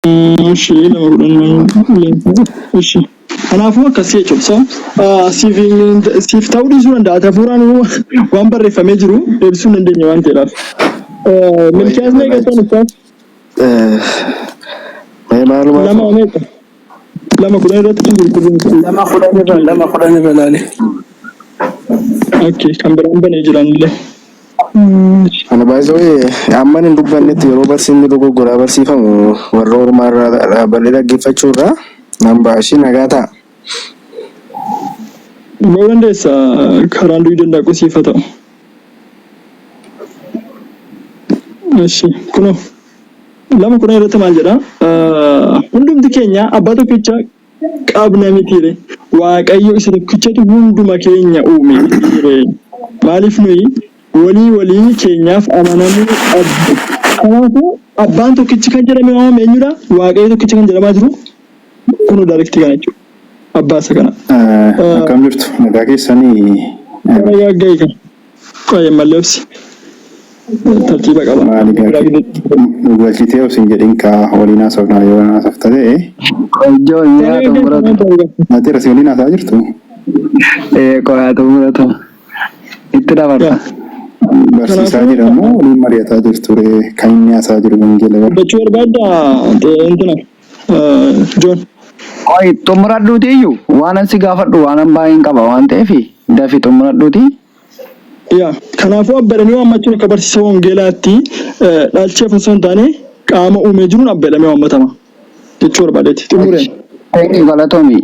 Ishi 2:10 ishi. Kanaafuu akkasii jechuudha. So siif siif ta'uu dhiisuu danda'a. Ati hafuuraan waan barreeffamee jiru deebisuu hin dandeenye waan ta'eedhaaf. Milkiyaas meeqa jettan ustaas? Mee maalumaaf Lama meeqa? 2:10 irratti kan qulqulluun. 2:10 irra 2:10 irra ilaali. Okay, kan biraan banee jiran illee. Ana baay'ee amman hin dubbannetti yeroo barsiisni dogoggoraa barsiifamu warra ormaa irraa dhaabballee dhaggeeffachuu irraa nan baashii nagaa ta'a. Ba'uu dandeessa karaan du'ii danda'a siif haa ta'u. Eshi kunoo 2:10 irratti maal jedha? Hundumti keenya abbaa tokkicha qabna mitiire? Waaqayyo isa tokkichatu hunduma keenya uume mitiire? Maaliif nuyi walii walii keenyaaf amanamuu dhabne? Kanaafuu abbaan tokkichi kan jedhame waamame eenyudha? Waaqayyo tokkicha kan jedhamaa jiru kunoo direct kana jechuudha. Abbaa isa kana. Akkam jirtu? Nagaa keessanii? Gara gagga'e kan. Qoy ammallee obsi. Tartiiba qaba. Maali nu galchitee obsi hin jedhin kaa waliin haasofnaa yoo haasofta ta'e. Qoyjoo mee haa xumuratu. Ati irra si waliin haasaa jirtu? Ee qoy haa xumuratu. Itti dabarta. Barsiisaa jira moo waliin mari'ataa jirtu ree kan inni haasaa jiru wangeela bara. Dubbachuu barbaadda intina Joon. Qoy xumuradhuuti iyyuu waanan si gaafadhu waanan baay'een qaba waan ta'eef dafi xumuradhuuti. Yaa kanaafuu abba jedhanii waammachuun akka barsiisa wangeelaatti dhalcheef osoo hin taane qaama uumee jiruun abba jedhamee waammatama jechuu barbaadeeti. Xumureen. Thank you galatoomi.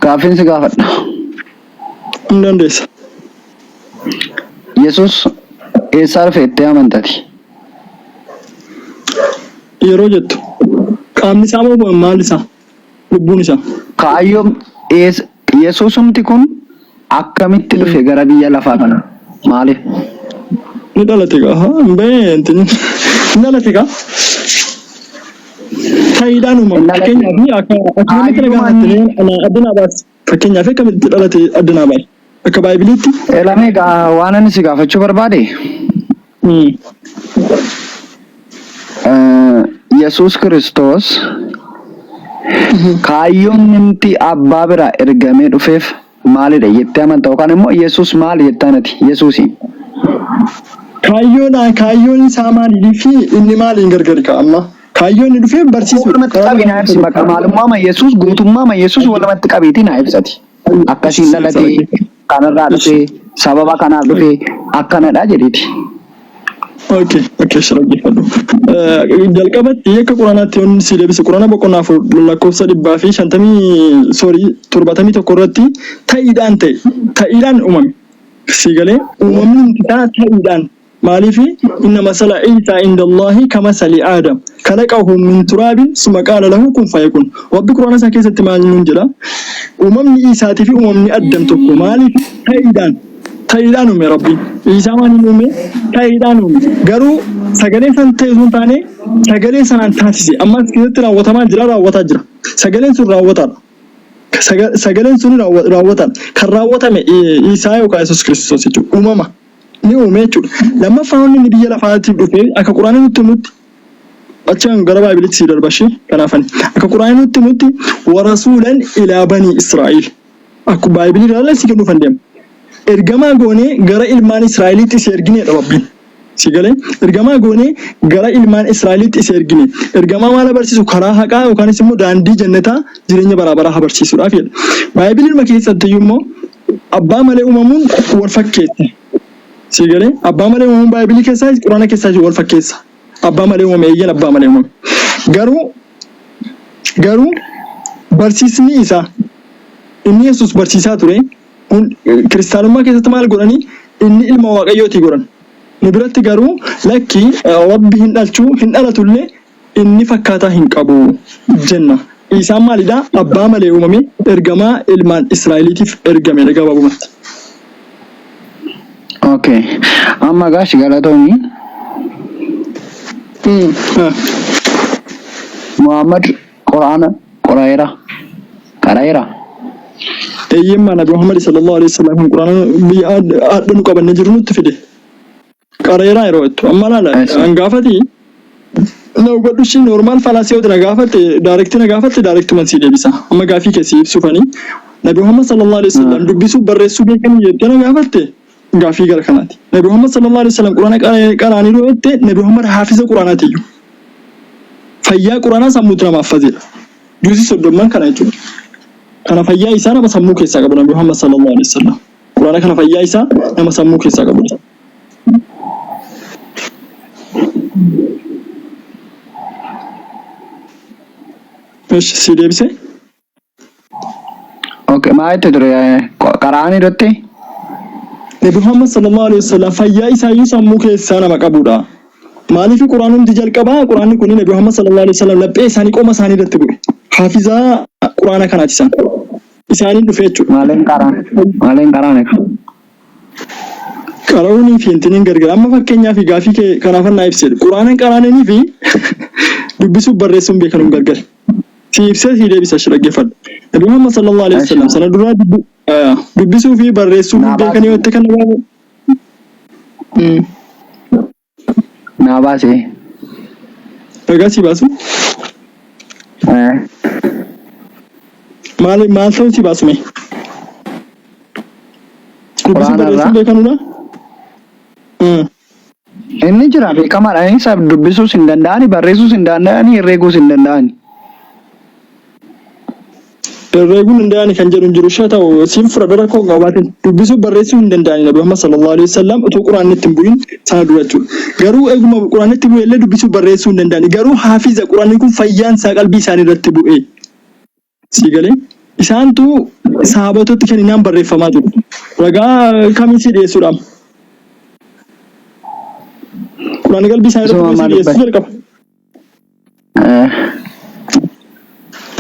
Gaaffiin si gaafadha. Hin dandeessa. Yesus eessaa dhufe jettee amantati? Yeroo jettu qaamni isaa moo maal isaa? Lubbuun isaa. Kaayyoon Yesuusumti kun akkamitti dhufe gara biyya lafaa kana? Maaliif? Ni dhalate gaa. Hin bahee intin. Ni dhalate gaa. Ta'iidhaan uumama. Hin dhalate. Fakkeenyaaf akka akkamitti na Kaayyuma gaafatte inni ana adda naa baasi. Fakkeenyaaf akkamitti dhalate adda naa baasi. Akka baaybiliitti. Eelamee egaa waan ani si gaafachuu barbaade Yesuus Kiristoos kaayyoon inni abbaa biraa ergamee dhufeef maalidha jettee amanta yookaan immoo Yesuus maali jettaan ati Yesuusiin? Kaayyoon kaayyoon isaa maalii fi inni maaliin gargari ka'a amma? Kaayyoon inni dhufeef barsiisuudha. Walumatti Karaa qabi naa ibsi bakka maalummaa Yesuus guutummaa Yesuus walumatti qabiitii naa ibsati. Akkasiin dhalatee kanarraa dhufee sababa kanaaf dhufee akkanadha jedhiiti. Okay, shi dhaggeeffadhu. Jalqabatti akka Quraanaatti yoon si deebise Quraana boqonnaa 4 lakkoofsa 150 sorry 71 irratti ta'iidhaan ta'e ta'iidhaan uumame. Sii galee uumamni isaa ta'iidhaan Maaliif inna masala Iisaa indallaahi kamasali Aadam kalaqahu min turaabin summa qaala lahu kun fayakun. Rabbi Qur'aana isaa keessatti maal nuun jedha? Uumamni Iisaatii fi uumamni Addam tokko. Maaliif ta'iidhaan ta'iidhaan uume Rabbiin. Iisaa maaliin uume? Ta'iidhaan uume. Garuu sagalee san ta'e sun taane sagalee sanaan taasise. Amma as keessatti raawwatamaa jira raawwataa jira. Sagaleen sun raawwataadha. Sagaleen sun raawwataadha. Kan raawwatame Iisaa yookaan Yesuus Kiristoos jechuudha. Uumama. ni uume jechuudha. Lammaffaa wanni inni biyya lafaatiif dhufe akka Quraanni nutti himutti achaan gara Baaybilitti sii darba ishee kanaafani. Akka Quraanni nutti himutti warasuulan ilaa banii Israa'il. Akka Baaybilii irraa si kennuuf hin deema. Ergamaa goonee gara ilmaan Israa'eliitti si ergineedha Rabbiin. Si galee ergamaa goonee gara ilmaan Israa'eliitti isa ergine. Ergamaa maal abarsiisu karaa haqaa yookaanis immoo daandii jannataa jireenya baraa baraa abarsiisuudhaaf jedha. Baaybiliin keessatti iyyuu immoo Abbaa malee uumamuun wal fakkeessa. Sii galee? Abbaa malee uumamuun Baaybilii keessaayis Quraana keessaayis wal fakkeessa. Abbaa malee uumame eeyyan abbaa malee uumame. Garuu garuu barsiisni isaa inni Yesuus barsiisaa ture hun kiristaanummaa keessatti maal godhanii inni ilma Waaqayyootii godhan. Nu biratti garuu lakki Rabbi hin dhalchuu hin dhalatullee Inni fakkaataa hin qabu jenna. Iisaan maalidha? Abbaa malee uumame, ergamaa ilmaan Israa'eliitiif ergamedha gabaabumatti. Okay. Amma gaash galatoomi. Muhammad Qur'aana qora'eera. Qara'eera. Eeyyemmaa Nabi Muhammad sallallahu alaihi wasallam kan Qur'aana biyya adda nu qabannee jiru nutti fide. Qareeraa yeroo jettu amma laala Eessa? hangaafati Na hubadhu ishii normal fallacy yoo na gaafatte, direct na gaafatte, directuman sii deebisa. Amma gaafii kee sii ibsuufani. Nabi Muhammad sallallahu alaihi wasallam dubbisuu barreessuu beekanii jettee na gaafatte, gaafii gara kanaati. Nabi Muhammad sallallahu alaihi wasallam Quraana qaraaniiru jette, Nabi Muhammad haafiza Quraanaatiyyuu. Fayyaa Quraanaa sammuutti nama haffazedha. Juuzii 30n kana jechuudha. Kana fayyaa isaa nama sammuu keessaa qabu Nabi Muhammad sallallahu alaihi wasallam. Quraana kana fayyaa isaa nama sammuu keessaa qabudha. Eshi si deebise? Okay, maa itti ture qara'anii irratti? Nabi Muhammad sallallahu alaihi wasallam fayyaa isaayyuu sammuu keessaa nama qabudha. Maaliif Quraanumti jalqabaa Quraanni kun Nabi Muhammad sallallahu alaihi wasallam laphee isaanii qoma isaanii irratti bu'e. Haafizaa Quraana kanaati isaan. Isaaniin dhufe jechuudha. Maaliin qara'an? Maaliin qara'an? Qara'uunii fi intiniin gargar. Amma fakkeenyaaf gaafii kee kanaafan naa ibse. Quraana qaraananii fi dubbisuuf barreessuun beekanuun gargar. Si ibsee si deebisa shi dhaggeeffadhu. Nabi Muhammad sallallahu alaihi wasallam sana duraa dubbisuu fi barreessuu Naa beekanii baasi. watte kan nama Naa baasi. Ragaa si baasu. Maal maal ta'uu si baasu mee? Dubbisuu Quraana barreessuu irraa. beekanuudha? Inni jira beekamaadha. Inni isa dubbisuus hin danda'ani, barreessuus hin danda'ani, herreeguus hin danda'ani. Herreeguu hin danda'ani kan jedhu hin jiru. Ishee ta'u siin fudhadha rakkoo hin qabaatin. Dubbisuu barreessuu hin danda'ani Nabi Muhammad sallallahu alaihi wasallam utuu Quraanni itti hin bu'in sana dura jechuudha. Garuu eeguma Quraanni itti bu'e illee dubbisuu barreessuu hin danda'ani. Garuu haafiza Quraanni kun fayyaan isaa qalbii isaanii irratti bu'e. Sii galee? Isaantu sahaabotatti kenninaan barreeffamaa jiru. Ragaa kamiin sii dhiyeessuudhaam? Quraanni qalbii isaanii irratti Isuma bu'e sii ammaa dhiyeessuu dubbate. jalqaba.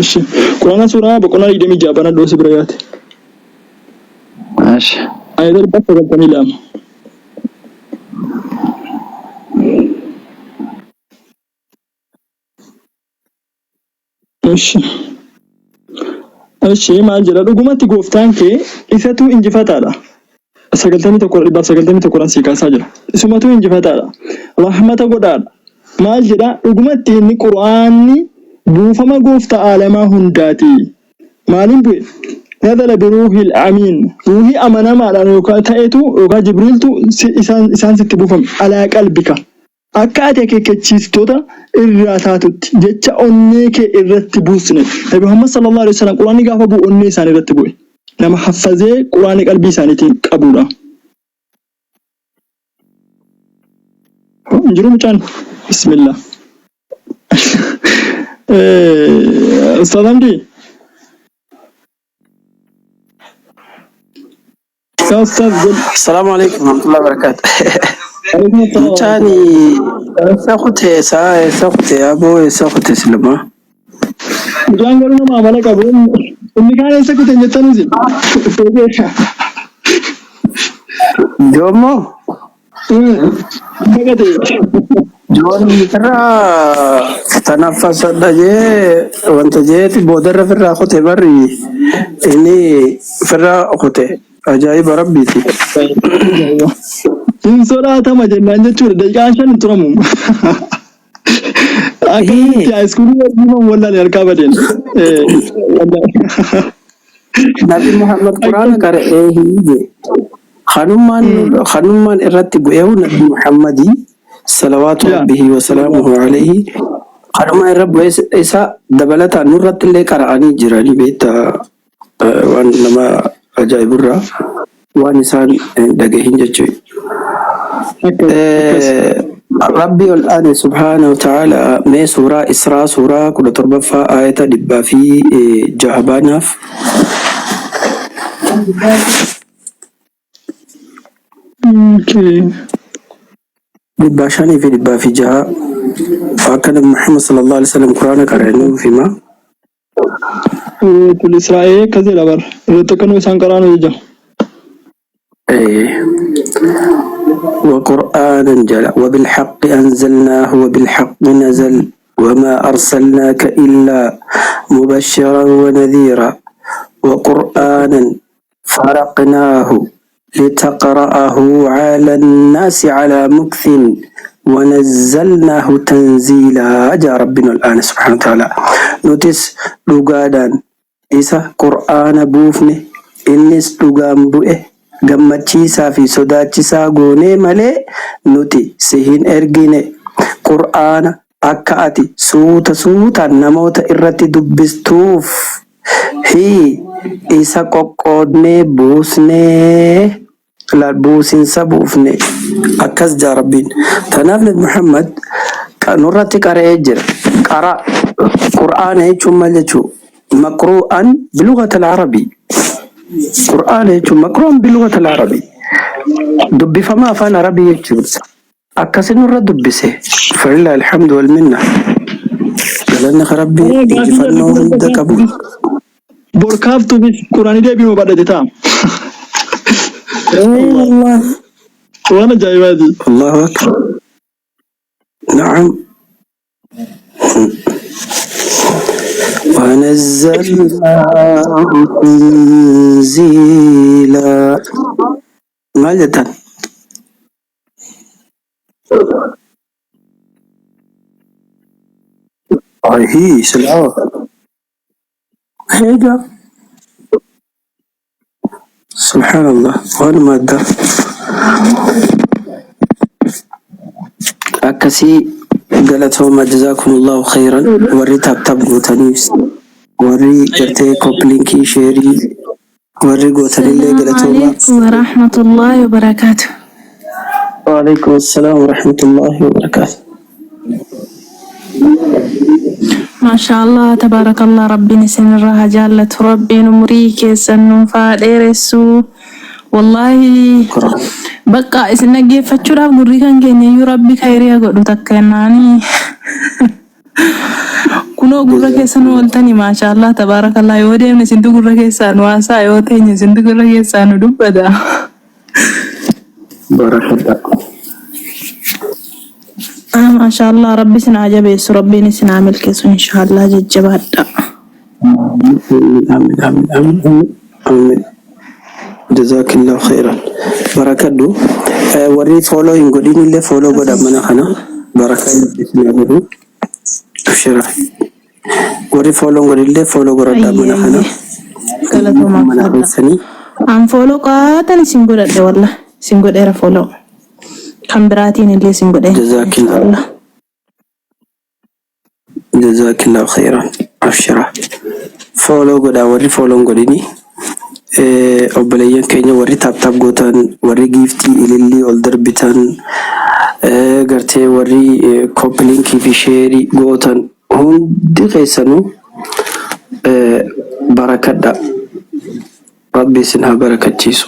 Ishi. Quraana suuraa boqonnaa 26 banadhu si bira yaate. Ishi. Ayata 192. Ishi. Ishi maal jedha? Dhugumatti gooftaan kee isatu injifataadha. 91 191 sii kaasaa jira. Isumatu injifataadha. Rahmata godhaadha. Maal jedha? Dhugumatti inni Qur'aanni buufama gooftaa aalamaa hundaati. Maaliin bu'e? Nazala biruuhil amiin. Ruuhii amanamaadhaan yookaan ta'etu yookaan Jibriiltu isaan sitti buufame. Alaa qalbika. Akka ati akeekkachiistota irraa taatutti jecha onnee kee irratti buusne. Nabi Muhammad sallallahu alaihi wasallam Qur'aanni gaafa bu'u onnee isaanii irratti bu'e. Nama haffazee Qur'aanni qalbii isaaniitiin qabuudha. Hin jiru mucaan. Bismillah. Ustaz Hamdi. Yaa Ustaz jedhi. Assalamu alaikum warahmatullahi wabarakatuh. Alaikum assalam Mucaan warahmatullahi. eessa kute isaa eessa kute aboo eessa kute silma. Mucaan garuu nama amala qabu. Inni kaan eessa kute hin jettan isin. Joommoo Baqate. Joon irraa tanaffasadha jee wanta jeeti boodarra firraa kute barri inni firraa kute ajaa'iba rabbiiti. Hin sodaatama jennaan jechuudha. Daqiiqaan 5 hin turamu. Akkamitti haayiskuulii wajjin wallaale harkaa badeen. Nabi Muhammad Quraana qara'ee hiije. Kanummaan kanummaan irratti bu'eehu Nabi Muhammadii salawaatu rabbihi wa salaamuhu alayhi kanuma irra bu'ee isa dabalataan nurratti illee qara'anii jiranii beektaa waan nama ajaa'iburraa waan isaan hin dhagahin jechuudha. Akkas akkas. Rabbi ol aane subhaanahu wa ta'ala mee suuraa Israa suuraa 17ffaa aayata 106 baanaaf. Okay. 500 fi 106 akka Nabi Muhammad sallallahu alaihi wasallam Quraana qara'e nuuf hima. Suuratul Israa'ee akkas jedha bar. Irratti akka nu isaan qara'an ajaja. وقرآنا جلا وبالحق أنزلناه وبالحق نزل وما أرسلناك إلا مبشرا ونذيرا وقرآنا فرقناه لتقرأه على الناس على مكث Wanazzalnaahu tanziilaa jaa Rabbiin ol aane subhaanahu wa ta'aalaa. Nutis dhugaadhaan isa, Qur'aana, buufne, innis dhugaan bu'e, gammachiisaa fi sodaachisaa goonee malee nuti si hin ergine, Qur'aana, akka ati suuta suutaan namoota irratti dubbistuuf. Hi isa qoqqoodnee buusnee. Laal buusinsa buufne akkas jaa Rabbiin. Tanaaf Nabi Muhammad nurratti qara'ee jira. Qara Qur'aana jechuun maal jechuu? Maqru'an bilugat al-Arabii. Qur'aana jechuun maqru'an bilugat al-Arabii. Dubbifama afaan Arabii jechuudha. Akkasi nurra dubbise. Falillah alhamdu wal minna. Galanni ka Rabbii injifannoo hunda qabu. Bor kaaftuufis quraanii deebi'uu badhate ta'a. Ee wallahi. Waan ajaa'ibaati. Allahu akbar. Na'am. ونزلناه تنزيلا maal jettan? Ayii silaa eega subhaanallah waanuma addaa akkasii. Galatooma, jazaakumullahu khayran. Warri tap tap gootaniif, warri gartee copy linkii, shareii warri gootanillee السلام galatooma. عليكم ورحمة الله وبركاته. وعليكم السلام ورحمة الله وبركاته. ما شاء الله تبارك الله، ربي isin irraa haa jaallatu, rabbiin umurii keessan nuuf haa dheeressu. Wallaahi bakka isin dhaggeeffachuudhaaf gurri kan keenya iyyuu rabbi khayriyaa godhu takka jennaanii. Kunoo gurra keessa nu ooltani, maashaa Allah tabaarakallah. Yoo deemne isintu gurra keessaa nu haasaa, yoo teenye isintu gurra keessaa nu dubbata. Barakadha. Ah, maashaa Allah, rabbi isin haa jabeessu, rabbiin isin haa milkeessu inshaallah, jajjabaadha. Amin, amin, amin, amin, amin. Jazaakillahu khairan. Barakadhu. Warri follow hin godhin illee follow godha mana kana. Barakaa isin haa godhu. Abshira. Warri follow hin godhin illee follow godhadha Ayyee mana kana. ayyee galatoomaa Mana fadha. keessanii. An follow qaatan isin godhadhe, wallah isin godheera follow. Kan biraatiin illee isin godhe Jazaakillahu. inshaallah. Jazaakillahu khairan. Abshira. Follow godha warri follow hin godhini. Obboleeyyan keenya warri tap tap gootan, warri giiftii ilillii ol darbitan, gartee warri copy linkii fi shareii gootan hundi keessanuu barakadha. Rabbi isin haa barakachiisu.